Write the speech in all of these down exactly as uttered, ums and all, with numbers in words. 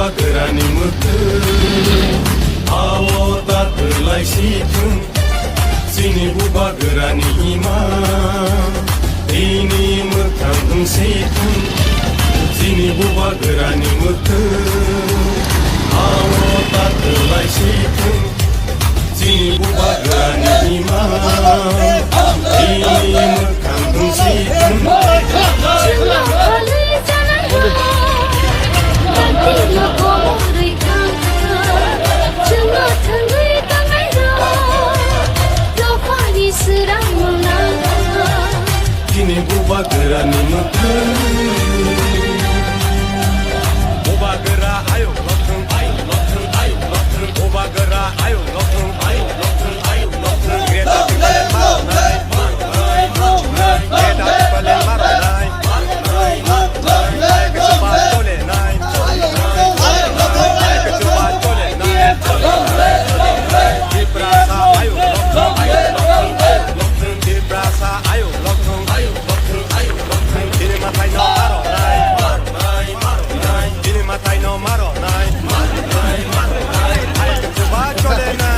Bubagrani mwkhwtwng, ao ta kwlai si thung. Chini bubagrani ima, tini mwkhang wng si thung. Chini bubagrani mwkhwtwng, ao ta kwlai si thung. Chini bubagrani ima, tini mwkhang wng si thung. Chini bubagrani mwkhwtwng. Bubagra ayuk lokthwng, ayuk lokthwng, ayuk lokthwng. Bubagra ayuk lokthwng, ayuk lokthwng, ayuk lokthwng. Greater Tipraland maroknai, maroknai, maroknai. Greater Tipraland maroknai, maroknai, maroknai. Hai khe chuba cholenai, cholenai. Hai khe chuba cholenai, cholenai. Tiprasa ayuk lokthwng, ayuk lokthwng, ayuk lokthwng. Tiprasa ayuk lokthwng, ayuk lokthwng, ayuk lokthwng. Chini mwtai no maroknai, maroknai, maroknai. Chini mwtai no maroknai, maroknai, maroknai. Hai khe chuba cholenai.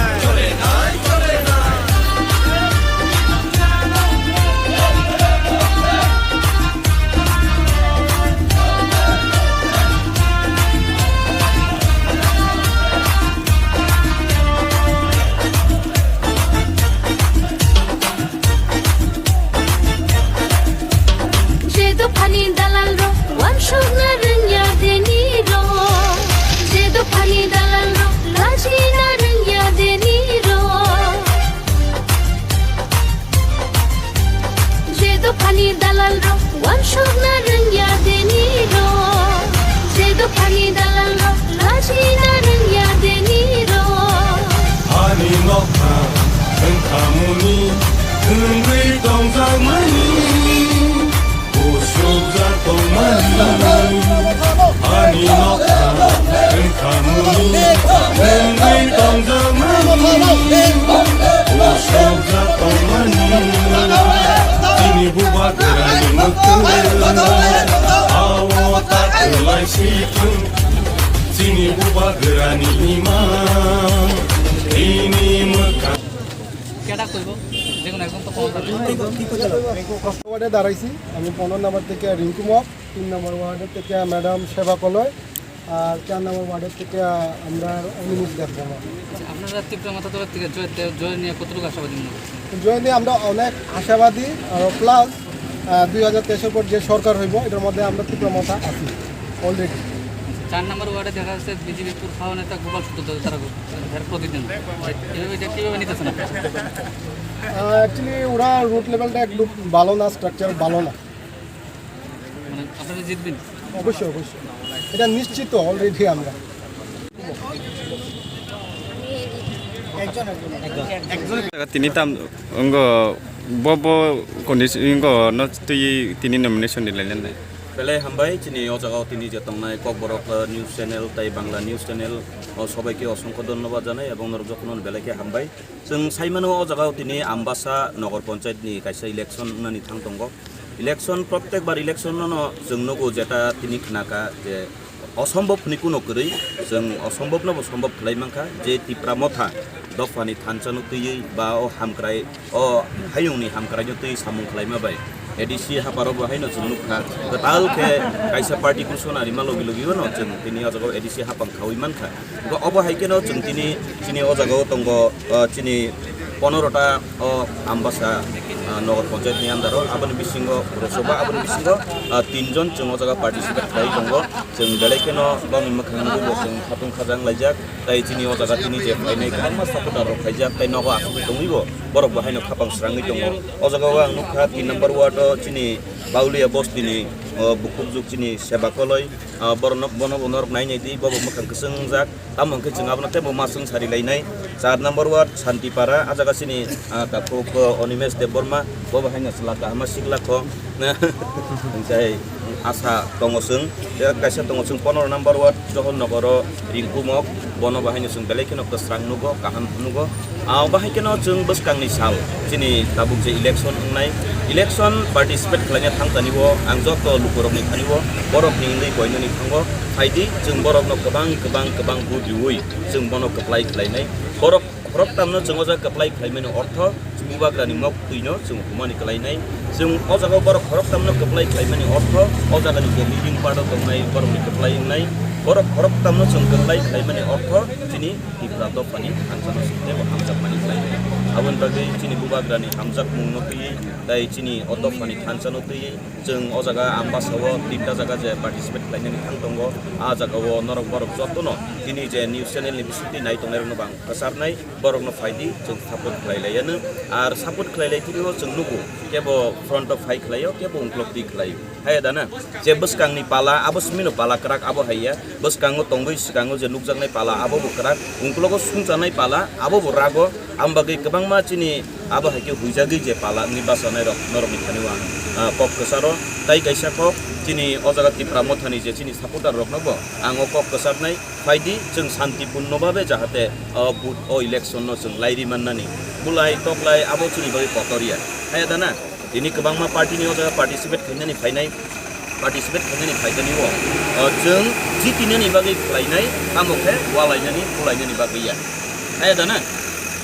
Je dophani dalal rok wansukna rwngya deni rok, je dophani dalal rok lajina rwngya deni rok. Je dophani dalal rok wansukna rwngya deni rok, je dophani dalal rok lajina rwngya deni rok. Ani nokha wngkha muni, wngwi tongjakmani. Usukjak tongmani, ani nokha wngkha muni, wngwi tongjakmani. Usukjak tongmani, chini bubagrani mwkhwtwng, ao ta kwlai si thung. Chini bubagrani ima, chini mwkhwtwng. কেডা কইব? যে কোনো একজন তো কম পাবে। ওয়ার্ডে দাঁড়াইছি আমি পনেরো নম্বর থেকে রিঙ্কু মগ, তিন নম্বর ওয়ার্ডের থেকে ম্যাডাম সেবা কলয়, আর চার নম্বর ওয়ার্ডের থেকে আমরা অনিমেষ দেববর্মা। আচ্ছা, আপনারা তীব্র মাথা তরফ থেকে জয়, জয় নিয়ে কতটুকু আশাবাদী মনে করছেন? জয় নিয়ে আমরা অনেক আশাবাদী, আর প্লাস, আহ, দুই হাজার তেইশের পর যে সরকার হইব, এটার মধ্যে আমরা তীব্র মাথা আছি অলরেডি। আচ্ছা, চার নম্বর ওয়ার্ডে দেখা যাচ্ছে বিজেপি পুর খাওয়া নেতা গোপাল সূত্রধর তারা করছে, এর প্রতিদ্বন্দ্বী। এভাবে এটা কিভাবে নিতেছেন আপনারা? আহ, অ্যাকচুয়ালি ওরা রুট লেভেলটা একটু ভালো না, স্ট্রাকচার ভালো না। মানে আপনারা জিতবেন? অবশ্যই, অবশ্যই, এটা নিশ্চিত অলরেডি আমরা। Tini tam wngkha bo, bo condition wngkha no twi tini nomination ni lainani. Belai hambai chini o jaga o tini je tongnai Kokborok, eh, news channel tai Bangla news channel o sobai khe osongkho dhonnobad janai ebong norok jotono belai khe hambai. Chwng sai mano o jaga o tini Ambasa Nogor Panchayat ni kaisa election wngnani thang tongo. Election, prottek bar election no no chwng nugo jeta tini khnakha je Osombhob hwnwi kuno kwrwi, chwng osombhob no bo sombhob khlai mankha, je Tipra Motha dophani thansa no twiwi ba o hamkrai, o hayungni hamkrai no twiwi samung khlaima bai A D C haparo bo haino chwng nukha, kwtal khe kaisa party kusuna rima logi logi no chwng tini o jaga o A D C hapang khaui mankha. Bo obo hai kheno chwng tini chini o jaga o tongo, o chini ponorota o Ambasa, ah, Nogor Panchayat ni under o, aboni bisingo Purosabha, aboni bisingo, ah, tinjon chwng o jaga participate khlai tongo. Chwng belai kheno bongni mwkhang nugwi bo chwng khatung khajang laijak, tai chini o jaga tini je phainai kwbangma supporter rok khaijak, tai nogo asugwi tongwi bo borok bo haino khapang srangwi tongo. O jaga o ang nukha tin number ward o chini Baulia bostini, o, bukhukjwk chini Seba Koloi, ah, borok no, bono bo norok nai nai di, bo bo mwkhang kwchwng wngjak. Tamo hwnkhe chwng abono teibo ma chwng sari lainai. Char number ward Santipara, ah jaga chini, ah, takhuk, oh, Onimesh Debbarma, bo bo haino chwla kahama sikla kho. Hwnkhe hai, Asa tongo chwng, eh, kaisa tongo chwng pondro number ward Johor Nogoro Ringkumok, bono bahaino chwng belai kheno kwsrang nugo, kaham nugo. Ah, bahai kheno chwng bwskangni sal, chini tabuk je election wngnai, election participate khlaina thangtani o ang joto lukurokni thani o borokni wngwi koinani thango, phaidi chwng borokno kwbang, kwbang, kwbang vote riui chwng bono kwplai khlainai. Borok khoroktamno chwng o jaga kwplai khlaimani ortho, chwng bubagrani mok twino chwng humani kwlainai. Chwng o jaga borok khoroktamno kwplai khlaimani ortho, o jagani je leading part o tongnai borokni kwplai wngnai. Borok khoroktamno chwng kwplai khlaimani ortho, chini Tipra dophani thansa no site bo hamjakmani khlainai. Aboni bagwi chini bubagrani hamjakmungno twiwi, tai chini o dophani thansa no twiwi, chwng o jaga Ambasa o tinta jaga je participate khlainani thang tongo, a jaga o norok borok jotono chini je news channel ni bisingtwi nai tongnai rokno bo ang kwcharnai. Borokno phaidi chwng support khlai laiya no. Ar support khlai lai thwio chwng nugo, kebo front o phai khlaio, kebo ungklok twi khlaio. Haya dana? Je bwskangni pala, abo simino pala kwrak, abo haiya. Bwskango tongwi, swkango je nukjaknai pala, abo bo kwrak. Ungklogo sungchanai pala, abo bo rago. Am bagwi kwbangma chini abo hai khe huijagwi je pala wngwi bachanairok, norokni thani o ang, ah, kok kwcharo. Tai kaisa kok, chini o jaga Tipra Mothani je chini supporter rokno bo ang o kok kwcharnai. Phaidi, chwng santipurno babe jahate, o, vote, o election no chwng lairi mannani. Bulai, toklai, abo chini bagwi kotor ya. Haya dana? Tini kwbangma party ni o jaga participate khainani phainai, participate khainani phaitani o, o, chwng jitinani bagwi khlainai, tamo khe walainani, bulainani bagwi ya. Haya dana?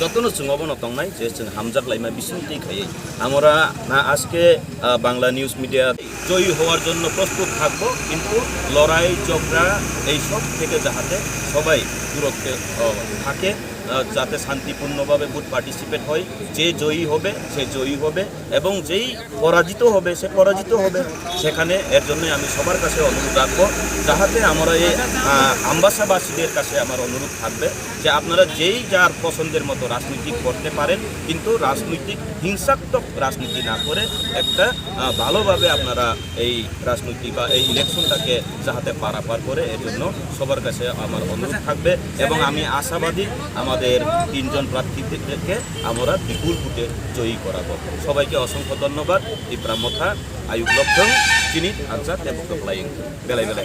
Jotono chwng obono tongnai je chwng hamjak laima bising twi khaiwi. Amora na aske, ah, Bangla news media জয়ী হওয়ার জন্য প্রস্তুত থাকবো, কিন্তু লড়াই, ঝগড়া এইসব থেকে যাহাতে সবাই দূরত্বে, আহ, থাকে, আহ, যাতে শান্তিপূর্ণভাবে ভোট পার্টিসিপেট হয়। যে জয়ী হবে, সে জয়ী হবে, এবং যেই পরাজিত হবে, সে পরাজিত হবে। সেখানে এর জন্যই আমি সবার কাছে অনুরোধ রাখবো, যাহাতে আমরা এই, আহ, আমবাসাবাসীদের কাছে আমার অনুরোধ থাকবে যে আপনারা যেই যার পছন্দের মতো রাজনীতি করতে পারেন, কিন্তু রাজনৈতিক হিংসাত্মক রাজনীতি না করে একটা, আহ, ভালোভাবে আপনারা এই রাজনীতি বা এই ইলেকশনটাকে যাহাতে পারাপার করে, এর জন্য সবার কাছে আমার অনুরোধ থাকবে। এবং আমি আশাবাদী, আমাদের তিনজন প্রার্থীদেরকে আমরা বিপুল ভোটে জয়ী করাবো। সবাইকে অসংখ্য ধন্যবাদ। Tipra Motha, Ayuk Lobthong, Chini Thansa, Tebuk Toklaing. Belai belai.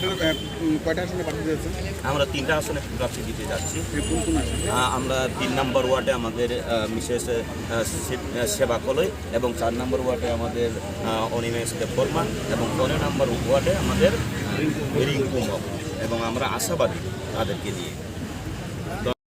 উম, কয়টা আসনে প্রার্থী দিয়েছেন? আমরা তিনটা আসনে প্রার্থী দিতে যাচ্ছি। এ, কোন কোন আসনে? আহ, আমরা তিন নম্বর ওয়ার্ডে আমাদের, আহ, মিসেস, আহ, সে-, আহ, সেবা কলই এবং চার নম্বর ওয়ার্ডে আমাদের, আহ, অনিমেষ দেববর্মা এবং পনেরো নম্বর ওয়ার্ডে আমাদের, আহ, রিঙ্কু মগ। এবং আমরা আশাবাদী তাদেরকে নিয়ে।